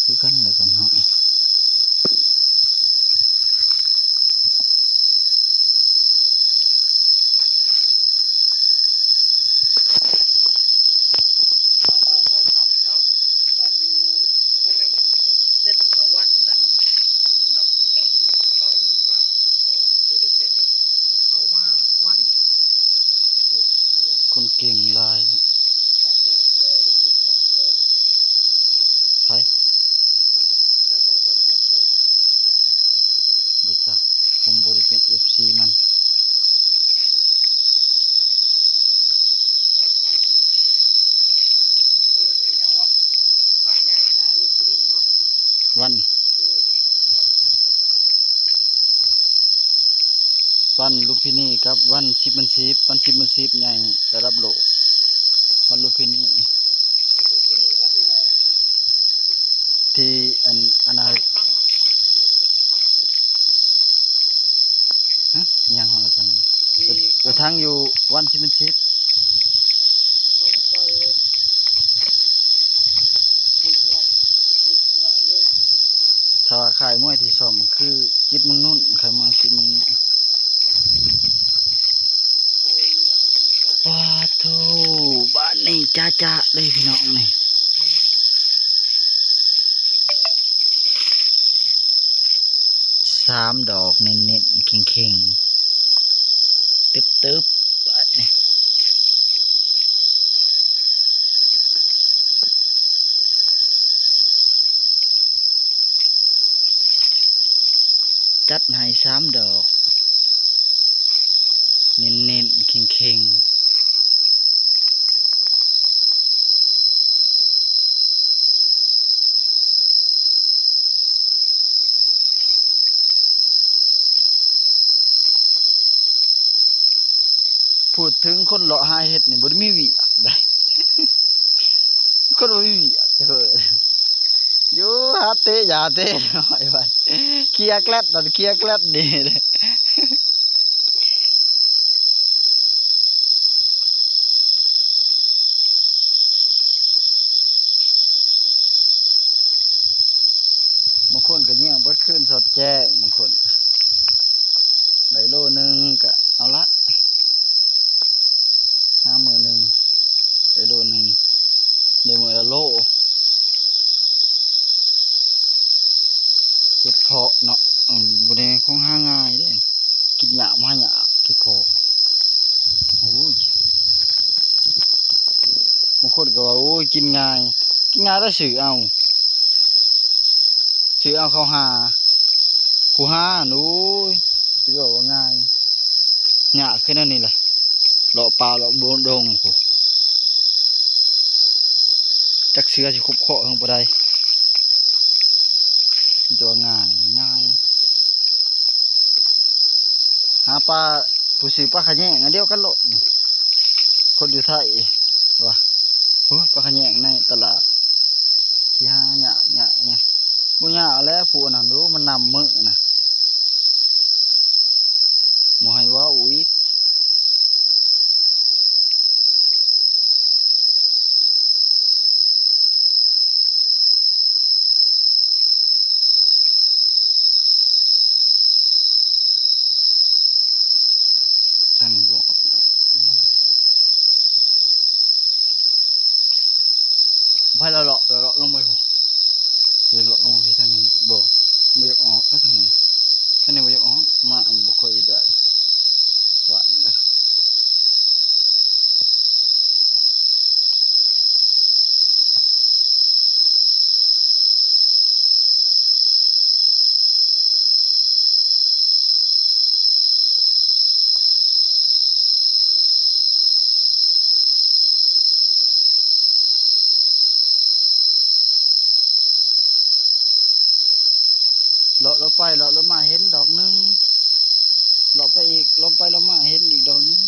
ຄືກັນແຫຼະກັບເຮົາ. ເຮົາຄ່ອຍໆຂັບເນາະ ຕອນຢູ່ ຕອນຍັງບໍ່ໄດ້ເຊັນເຂົ້າວັນນັ້ນ ນອກໄປຕໍ່ອີກມາບໍ່ ຢູ່ໄດ້ແທ້ ເຂົ້າມາວັນ ຄົນເກັ່ງຫຼາຍເນາະ. ບາດແລະເລີຍ ກະຖືກນອກເລີຍ. ໃຜ? ໃຜ ໃຜ ໃຜຂັບເດີ? ບໍ່ຈັກ ຜົມບໍ່ໄດ້ເປັນເອັຟຊີມັນ. ເຂົາເອີ້ນວ່າຫຍັງວະ? ຂ້າໃຫຍ່ນາລຸມພິນີບໍ? ວັນ ເອີ ວັນລຸມພິນີກັບວັນສິບໝື່ນສິບ ວັນສິບໝື່ນສິບໃຫຍ່ລະດັບໂລກ ວັນລຸມພິນີ ວັນລຸມພິນີວ່າທີ່ວ່າ ທີ່ອັນ ອັນນັ້ນ ຫຶ ອີ່ຫຍັງຂອງອາຈານ ທີ່ ໄປທາງຢູ່ວັນສິບໝື່ນສິບ ເຂົາໄປຕ່ອຍລົດ ຖືກນອກ ລຸກບໍ່ໄດ້ເລີຍ. ຖ້າວ່າຄ້າຍມວຍທີ່ຊ້ອມກໍຄືຈິດເມືອງນົນ ຄ້າຍມວຍຈິດເມືອງນົນ. ປາດໂທ້ ບາດນີ້ຈະໆເລີຍພີ່ນ້ອງນີ້ ສາມດອກເນັ້ນໆ ເຄັ່ງໆ ຕຶບໆ ບາດນີ້. ຈັດໃຫ້ສາມດອກ ເນັ້ນໆ ເຄັ່ງໆ. ພູດເຖິງຄົນເລາະຫາເຫັດນີ້ບໍ່ໄດ້ມີວຽກໃດ ຄົນບໍ່ມີວຽກ ເອີ ຢູ່ຫາເຕະຫຍ້າເຕະໜ້ອຍໄປ ເຄຍແກລັດນັ້ນເຄຍແກລັດນີ້. ບາງຄົນກໍຍ່າງເບິດຄືນສອດແຈ້ງ ບາງຄົນໄດ້ໂລໜຶ່ງກໍເອົາລະ ຫາມື້ໜຶ່ງໄດ້ໂລໜຶ່ງ ໄດ້ມື້ລະໂລ. ເຫັດເຜາະເນາະ ອືມ ບໍ່ໄດ້ຂອງຫາງ່າຍເດ້ ກິນຍາກມາຍາກເຫັດເຜາະ. ໂອ້ຍ ບາງຄົນກໍວ່າ ໂອ້ຍ ກິນງ່າຍ ກິນງ່າຍແລ້ວຊື້ເອົາ ຊື້ເອົາເຂົ້າຫາ ຜູ້ຫາຫັ້ນ ໂອ້ຍ ຊິເວົ້າວ່າງ່າຍ ຍາກຄືແນວນີ້ແຫຼະ ເລາະປ່າເລາະດົງພຸ້ນ ຈັກເສືອຊິຄົບເຄາະເຖິງປານໃດ ມີແຕ່ວ່າງ່າຍ ງ່າຍ. ຫາປາ ຜູ້ຊື້ປາຂະແຍງອັນດຽວກັນໂລດ ຄົນຢູ່ໄທວ່າ ໂອ້ຍ ປາຂະແຍງໃນຕະຫຼາດ ຊິຫາຍາກ ຍາກຫຍັງ ບໍ່ຍາກແຫຼະ ຜູ້ອັນນັ້ນ ໂອ້ ມັນນຳມື້ນະ ບໍ່ໃຫ້ເວົ້າອີກ. ທາງນີ້ບໍ່ອອກ ໂອ້ຍ ໄປເລາະໆ ເລາະໆລົງໄປພຸ້ນ ຊິເລາະລົງໄປທາງນີ້ ບໍ່ ບໍ່ຢາກອອກ ໄປທາງນີ້ ທາງນີ້ບໍ່ຢາກອອກ ມາບໍ່ຄ່ອຍໄດ້ ວາດນີ້ກໍ ເລາະລົງໄປເລາະລົງມາເຫັນດອກໜຶ່ງ ເລາະໄປອີກ ລົງໄປລົງມາເຫັນອີກດອກໜຶ່ງ.